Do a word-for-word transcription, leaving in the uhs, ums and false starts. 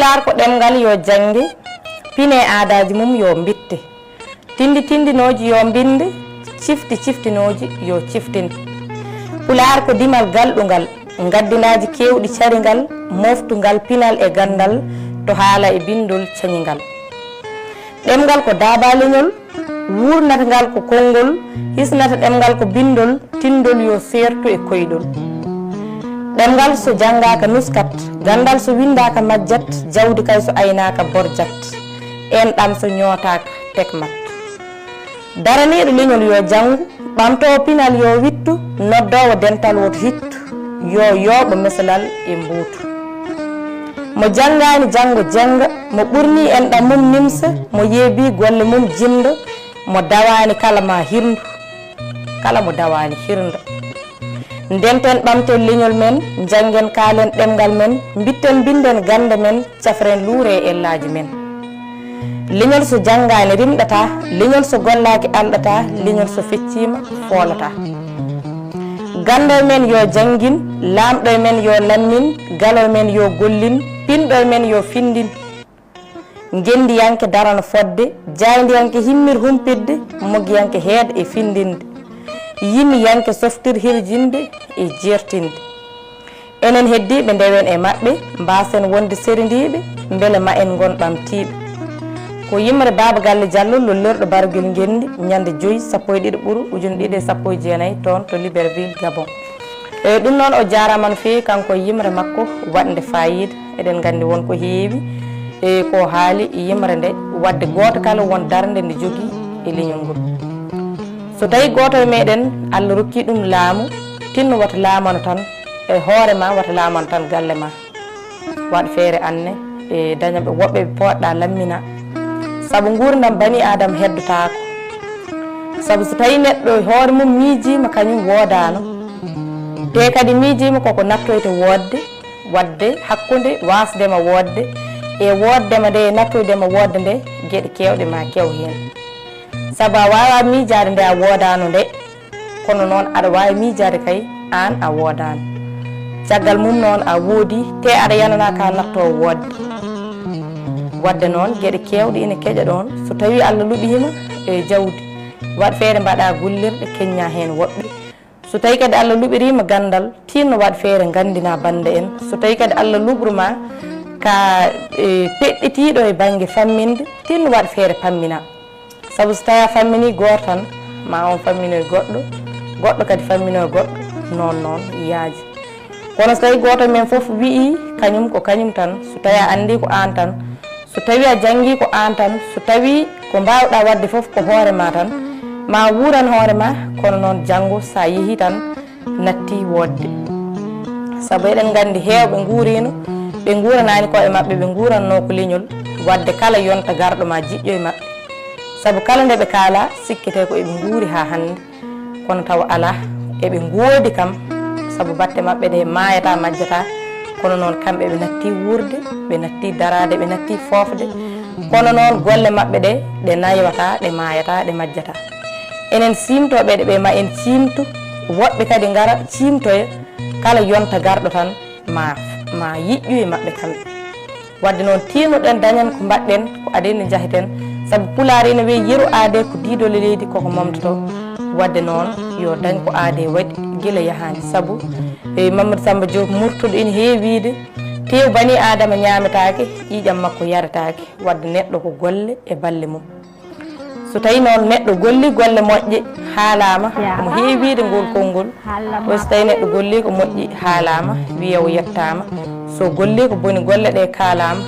Pulaar ko ɗemngal yo jannge, pine aadaaji mum yo mbitte. Tinndi tinndinooji yo mbinnde, cifti ciftinooji yo ciftin. Pulaar ko dimal galɗungal, ngaddinaaji keewɗi caringal, moftungal pinal e ganndal, to haala e binndol cañingal. Ɗemngal ko daaba leñol, wuurnata ngal ko konngol, hisnata ɗemngal ko binndol, tinndol yo seertu e koyɗol. Ɗemngal so janngaaka nuskat, ganndal so winndaaka majjat, jawdi kay so aynaaka borjat, enɗam so ñootaaka tekmat. Daraniiɗo leñol yo janngu, ɓamtoowo pinal yo wittu, noddoowo dental woto hittu, yo yooɓo meselal e mbuutu. Mo janngaani janngo jennga, mo ɓurnii enɗam mum nimsa, mo yeebii golle mum jinnda, mo dawaani kala ma hirndu, kala mo dawaani hirnda. Ndenten ɓamten leñol men, njanngen kaalen ɗemngal men, mbitten mbinden gannde men, cafren luure e ellaaji men. Leñol so janngaani rimɗataa, leñol so gollaaki alɗataa, leñol so fecciima foolataa. Ganndo e men yo janngin, laamɗo e men yo lammin, galo e men yo gollin, pinɗo e men yo finndin. Ngenndiyanke darana fodde, jaayndiyanke himmir humpitde, moggiyanke heeda e finndinde, yimiyanke softir hirjinde e jeertinde. Enen heddiiɓe ndewen e maɓɓe, mbaasen wonde serindiiɓe, mbele ma en ngon ɓamtiiɓe. Ko yimre Baaba Galle Jallo, lollirɗo Bargel Ngenndi, ñande joyi, sappo e ɗiɗi ɓuru, ujunere ɗiɗi e sappo e jeenayi, toon to Libreville, Gabon. E ɗum noon, o jaaraama no feewi, kanko e yimre makko waɗnde faayiida. Eɗen nganndi won ko heewi e ko haali e yimre nde, waɗde gooto kala won darnde nde jogii e leñol ngol. So tawii gooto e meɗen, Allah rokki ɗum laamu, tinno wata laamano tan e hoore ma, wata laamano tan galle ma. Waɗ feere anne e daña ɓe woɓɓe ɓe poɗɗa lammina. Sabu nguurndam bani Aadama heddotaako. Sabu so tawii neɗɗo e hoore mum miijiima, kañum woodaano. Te kadi miijiima koko nattoyta woodde, waɗde hakkunde waasdema woodde e wooddema nde e nattoydema woodde nde, geɗe keewɗe ma kew heen. Sabu a waawaa miijaade nde a woodaano nde, kono noon aɗa waawi miijaade kay aan a woodaano. Caggal mum noon a woodii, te aɗa yananaa ka nattoowo woodde. Waɗde noon, geɗe keewɗe ina keƴa ɗoon. So tawii Allah luɓiima e jawdi, waɗ feere mbaɗaa gollirɗe, keññaa heen woɓɓe. So tawii kadi Allah luɓiriima ganndal, tiinno waɗ feere nganndinaa bannde en. So tawii kadi Allah luɓrumaa ka, e, peɗɗitiiɗo e bannge famminde, tiinno waɗ feere pamminaa. Sabu so tawii a famminii gooto tan, ma oon famminoy goɗɗo, goɗɗo kadi famminoy goɗɗo, noon noon yaaji. Kono so tawii gooto e men fof wi'ii kañum ko kañum tan, so tawii a anndii ko aan tan, so tawii a janngii ko aan tan, so tawii ko mbaawɗaa waɗde fof ko hoore ma tan, ma wuuran hoore ma, kono noon janngo so a yehii tan, natti woodde. Sabu eɗen nganndi heewɓe nguuriino, ɓe nguuranaani koye maɓɓe, ɓe nguuranno ko leñol, waɗde kala yonta garɗo ma jiɗɗo e maɓɓe. Sabu kala nde ɓe kaalaa, sikkete ko eɓe nguuri haa hannde, kono tawa alaa, eɓe ngoodi kam, sabu batte maɓɓe ɗe maayataa, majjataa, kono noon kamɓe ɓe natti wuurde, ɓe natti daraade, ɓe natti foofde, kono noon golle maɓɓe ɗe, ɗe naywataa, ɗe maayataa, ɗe majjataa. Enen ciimtooɓe ɗe ɓe ma en ciimtu, woɓɓe kadi ngara ciimtoya, kala yonta garɗo tan ma, ma yiƴƴu e maɓɓe kamɓe. Waɗde noon tiinno-ɗen dañen ko mbaɗɗen, ko adii nde njaheten, sabu Pulaar ina wiya yeru aadee ko diidol e leydi koko momtotoo. Waɗde noon yo dañ ko aadee waɗi gila yahaani, sabu e Mamadou Samba Diop Murtuɗo ina heewi wiyde, teew bani Aadama ñaametaake, ƴiiƴam makko yaretaake. Waɗde neɗɗo ko golle e balle mum. So tawii noon neɗɗo golli golle moƴƴe, haalaama, omo heewi wiyde ngol konngol. O so tawii neɗɗo golli ko moƴƴi, haalaama, wiya o yettaama. So golli ko boni golle ɗe, kaalaama,